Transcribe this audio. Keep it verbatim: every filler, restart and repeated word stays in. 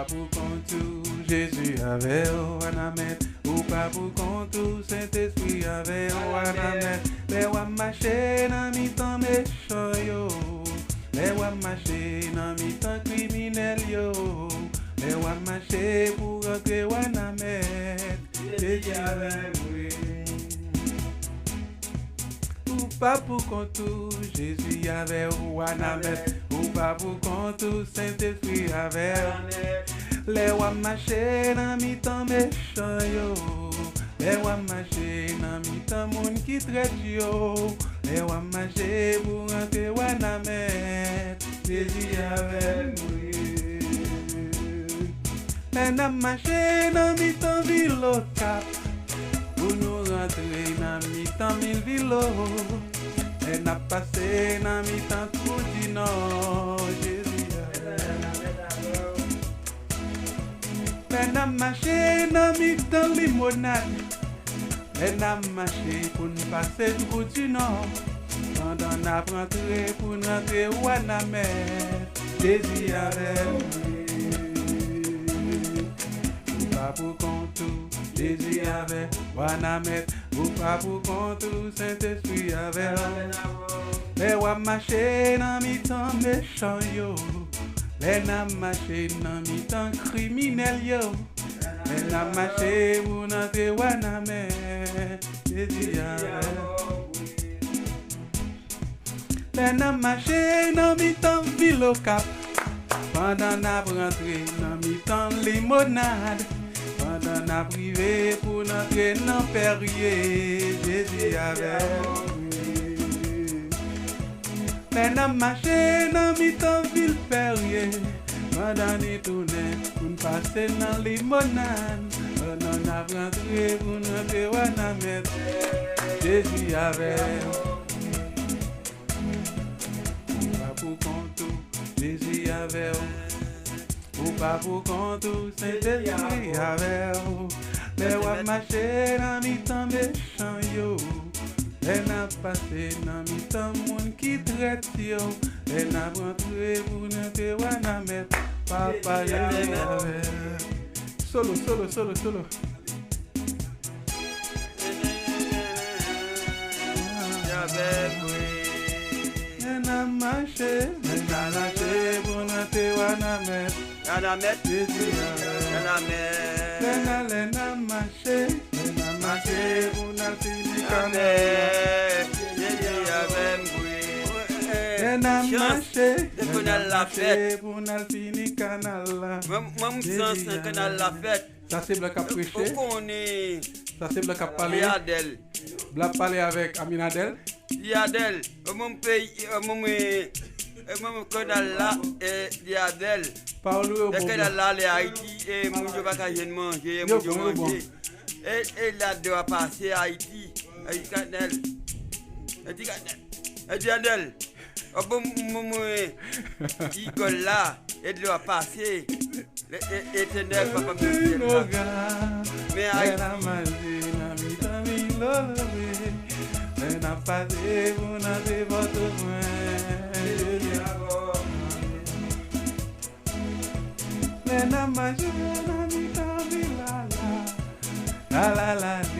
Pa pou kont ou, Jezi avè w, Wanament. Ou pa pou kont ou, Sentespri avè w, Wanament. Lè w ap mache nan mitan mechan yo, lè w ap mache nan mitan kriminèl yo, lè w ap mache pou rantre, Wanament. Jezi avè mwen. Ou pa pou kont ou, Jezi avè w, Wanament. Ou pa pou kont ou, Sentespri avè w. Lè w ap mache nan mitan mechan yo, lè w ap mache nan mitan moun ki trèt yo, lè w ap mache pou rantre, Wanament. Jezi avè mwen. Lè n ap mache nan mitan vil Okap, pou nou rantre nan mitan Milvilo. Lè n ap pase nan mitan Twou di Nò, Jezi avè nou. Lè n ap mache nan mitan Limonad, lè n ap mache pou n pase Twou di Nò, pandan n ap rantre pou n rantre Wanament, Jezi avè w. Ou pa pou kont ou, Jezi avè w, Wanament. Ou pa pou kont ou, Sentespri avè w. Lè w ap mache nan mitan mechan yo, lè n ap mache nan mitan kriminèl yo, lè n ap mache pou n antre Wanament, Jezi avè w. Lè n ap mache nan mitan vil Okap, pandan n ap rantre nan mitan Limonad, pandan n ap rive pou n antre nan Pèrye, Jezi avè mwen. Lè n ap mache nan mitan vil Pèrye, pandan ni tounen pou n pase nan Limonad, pandan n ap rantre pou n rantre Wanament, Jezi avè w. Ou pa pou kont ou, Jezi avè w. Ou pa pou kont ou, Sentespri avè w. Lè w ap mache nan mitan mechan yo, lè n ap pase nan mitan moun ki trèt yo, lè n ap rantre pou n antre Wanament, Papa Jezi avè w. Solo, solo, solo, solo. Avè mwen. Lè n ap mache, lè n ap mache pou n antre Wanament. Wanament. Jezi avè w. Wanament. Lè n ap, lè n ap mache, lè n ap mache pou n al fini kanal la. Jezi avè mwen. Lè n ap mache, lè n ap mache pou n al fini kanal la. Mwen, mwen, m sans nan kanal la fèt. Sa se blan k ap preche. Ou konnen. Sa se blan k ap pale. Li Adèl. Blan ap pale avèk Aminadèl. Li Adèl. Mwen, m peyi, mwen, mwen, mwen, kanal la, e, Li Adèl. Pawòl ou yo bon, kanal la, ale Ayiti, e, moun yo pa ka jwenn manje, e, moun yo manje. E, e, la dlo a pase Ayiti. Ayiti kanal. Ayiti kanal. Ayiti kanal. Ò, bon, mwen, mwen, rigòl la, e dlo a pase. Le, e, Etènèl, Papa m nan syèl la. Men Ayiti. Lè n ap mache nan mitan vil Okap, lè n ap pase pou n antre Pòtoprens. Lè n ap mache nan mitan vil la, la, la, la, la.